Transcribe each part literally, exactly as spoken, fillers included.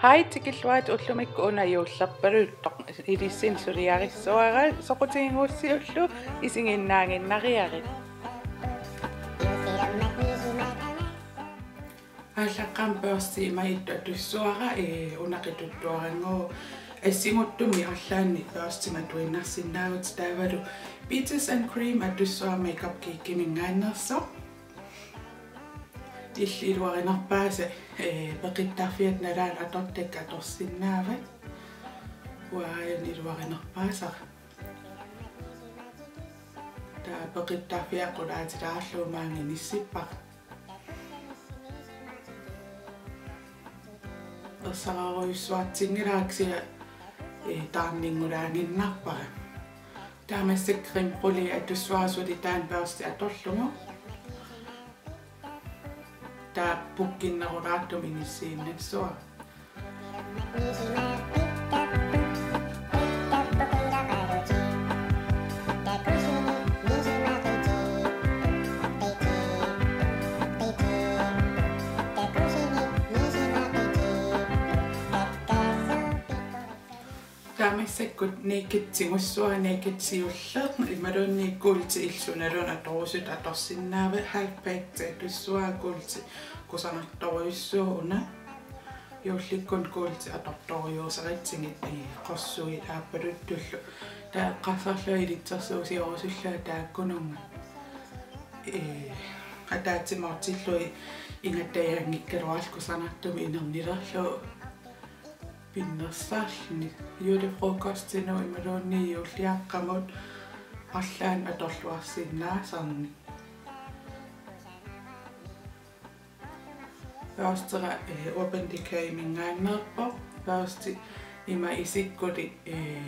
Qaa, tikilluarit. Ullumikkut una juullerpaluttoq ilissinnut suliarissavara, soqutigigussiullu isiginnaaginnariarit. Aallaqqaammut børsti ima ittoq atussavara, ee, una qituttuarannguaq, assinguttumi arlaanni børstimik atuinnarsinnaavutit, taavalu Peaches and Cream atussavara Makeup Geekiminngaanneersoq. Illit iluarinerpaasat, ee, peqittarfiata nalaani atortakkat atorsinnaavat. Uanga iluarinerpaasara. Taava peqittarfia qulaatilaarlugu maanga inissippara. Ersarerujussuartinngilara kisianni, ee, taarninngulaaginnarpara. Taava massakkut creme brulee atussavara suli taanna børsti atorlugu. Taava pukkinnerulaartumik inissiinnassavara. Taava massakkut Naked tigussavara, Naked siulleq, imaluunniit kuulti illit sunaluunniit atorusutut atorsinnaavat, Half Baked atussavara, kuulti kusanartorujussuuvoq una. Juullikkut kuulti atortorujussuusarissagit, ee, qorsuit aappaluttullu. Taava eqqarsarlunga ilitsersuusiorusullunga taakkununnga. Ee, ataatsimut ortillugit ingattajaanngikkaluarlunga kusanartumik inernilerlugu pinnersarluni. Julefrokostinut imaluunniit juulliaqqamut arlaannik atorluarsinnaasarnik. Børstera, ee, Urban Decayminngaanneerpoq. Børsti ima isikkulik, ee,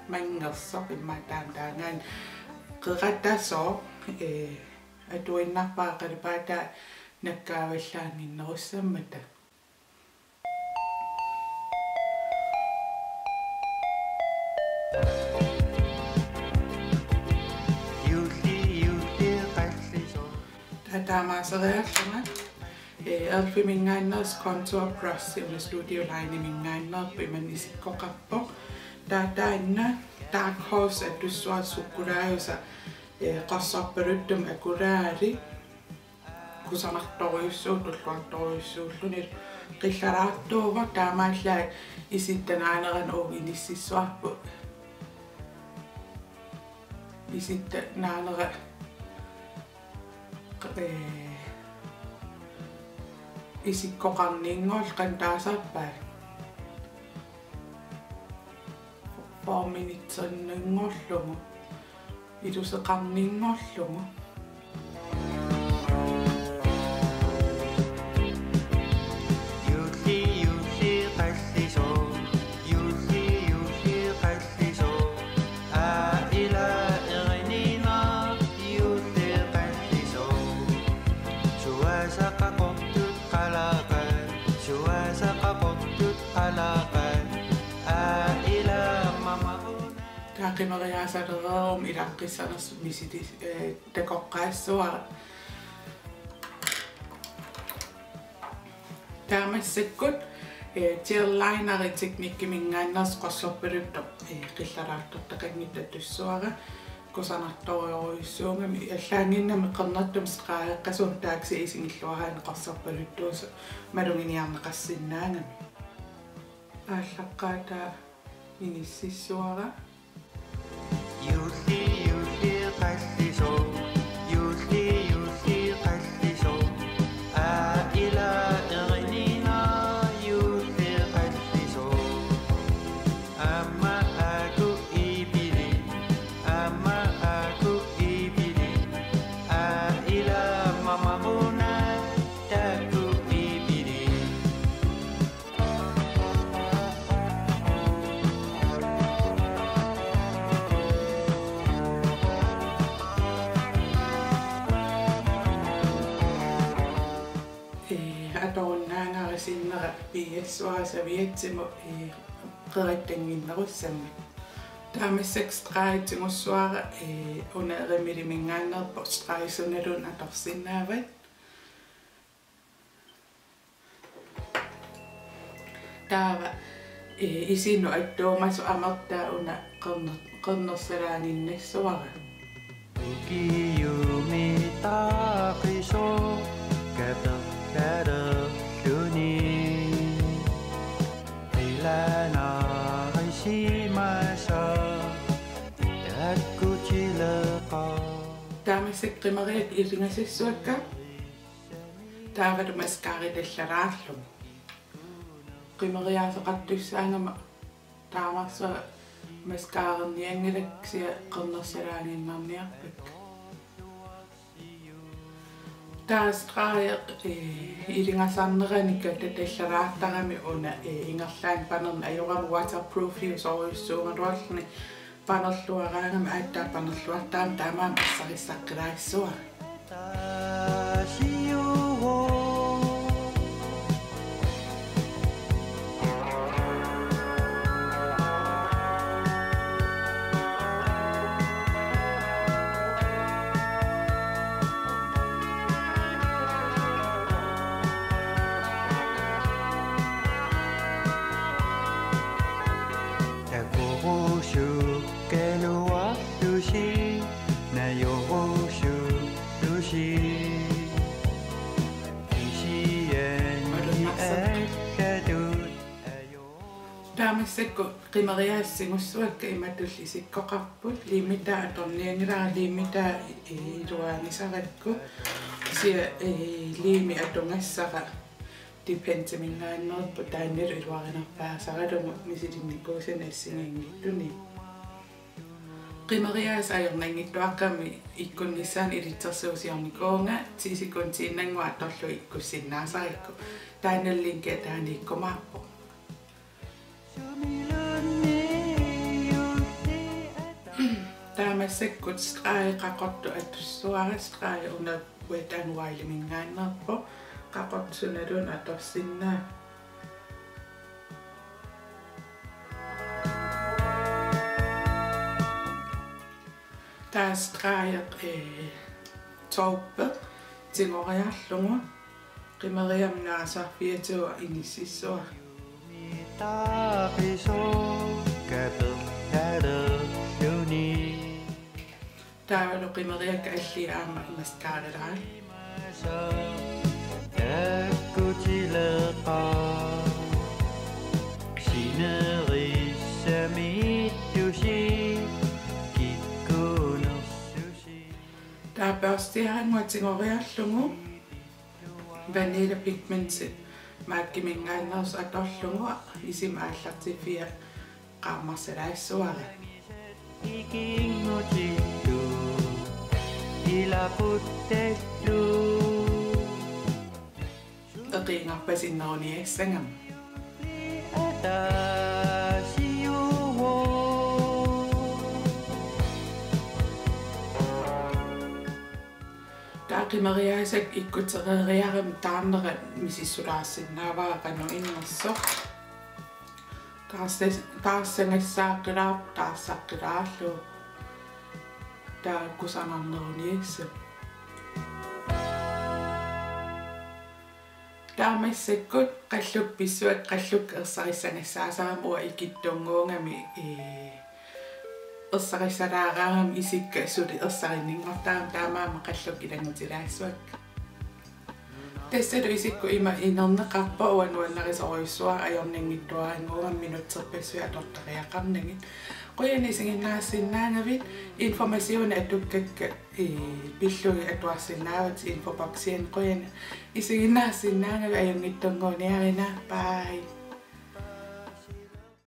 manngersoq, immaqa taanna taangaanni qeratasoq, ee, atuinnarpara qalipaataa nakkaavallaannginnerussammata. Taava taamaaseriarlunga, ee, elfiminngaanneersoq contour brushi, una Studio Lineminngaanneerpoq, imannak isikkoqarpoq. Taava taanna Dark Horse atussavara, sukkulaajusaq, ee, qorsorpaluttumik akulaali. Kusanartorujussuuvoq, tulluartorujussuulluni, qillaraartuuvoq, taamaallaat isitta naanerani uagut inississavarput. Isitta naanera, ee, isikkoqarninngorlugu qanoq taasarpaat. Forminitsinninngorlugu, iluseqarninngorlugu. Juulli, juulli qallisoq, juulli, juulli qallisoq, aa ila erinina, juulli qallisoq, suaasaqaqortut qalaqaat, suaasaqaqortut qalaqaat. Aa ila mamaruuna. Taava qimeriaasalereeruma ilaqqissanersoq misili-, ee, takoqqaassavara. Taava massakkut, ee, gel lineri Techniciminngaanneersoq qorsorpaluttoq, ee, qillaraartortaqanngitsoq atussavara. Kusanartorujussuugami, allaannginnami qernertumik stregeqqasumik, taava kisianni isigilluaraanni qorsorpaluttuusoq maluginiarneqarsinnaagami. Aallaqqaataa inississavara. Juulli, juulli qallisoq, juulli, juulli qallisoq, aa ila erinina, juulli qallisoq, aamma aaku iipili, aamma aaku iipili, aa ila mamaruuna, taakku iipili. Ee, atorunnaagara sinnera piiassavara serviettimut, ee, qerattannginnerussammat. Taava massakkut stregi tigussavara, ee, una Rimmeliminngaanneerpoq, stregi sunaluunniit atorsinnaavat. Taava, ee, isinut attuumasoq amertaa una qerner-, qernersalaaginnassavara. Taava massakkut qimeriakka ilingasassavakka. Taavalu mascara tallalaarlugu. Qimeriaaseqartussaagama taamarsuaq mascarernianngilakka kisianni qernersalaaginnarniarpakka. Taava streg, ee, ilingasarnerani katta tallalaartarami una, ee, ingerlaannaq panerneq ajorami waterproofiusorujussuugaluarluni panerluaraangami aatsaat panerluartarami taamaammat ersarissaqqilaassavara. Taava massakkut qimeriaasat sigussavakka, imatut isikkoqarput, liimitaa atornianngilara, liimitaa i-, iluaanisarakku, kisianni, ee, liimi atugassara Dependiminngaanneerpoq, taannalu iluarinerpaasaralugu misilinnikuusani assigiinngitsunik. Qimeriaasat ajornanngitsuaqqamik ikkunnissaanik ilitsersuusiornikuuvunga, ti sekundiinnannguaq atorlugu ikkussinnaasarikku. Taannalu linki ataani ikkumaarpoq. Taava massakkut stregi qaqortoq atussavara, stregi una Wet n Wild-iminngaanneerpoq, qaqortoq sunaluunniit atorsinnaavat. Taava stregi, ee, taupe tigoriarlugu qimeriammik naasarfiatigut inississavara. Taavalu qimeriakka alliit aamma mascaralaarlugit. Taava børstiarannguaq tigoriarlugu Vanilla Pigment MAC-iminngaanneersoq atorlugu isima aallartiffia qaammarsalaassavara. Eqiigarpasinneruniassagami. Taava qimeriaasakka ikkutereeriarami taarnera misissulaarsinnaavara qanoq innersoq. Taarsa-, taarsagassaaqqilaarpoq, taarsaqqilaarlugu. Taava kusanarneruniassammat. Taava massakkut qallukka pissavakka, qallukka ersarissagassaasarami, uanga ikittunnguugami, ee, ersarissalaaraangama isikka suli ersarinninngortarami, taamaammat qallukka ilanngutilaassavakka. Tassalu isikkoq ima inerneqarpoq, uanga nuannarisorujussuara ajornanngitsuarannguugami minutserpassuit atortariaqarnagit. Qujanaq isiginnaarsinnaagavit, informationi atukkakka, ee, pillugit atuarsinnaavatit infoboksiani, qujanaq isiginnaarsinnaagavit, ajunngitsunnguuniarina. Bye.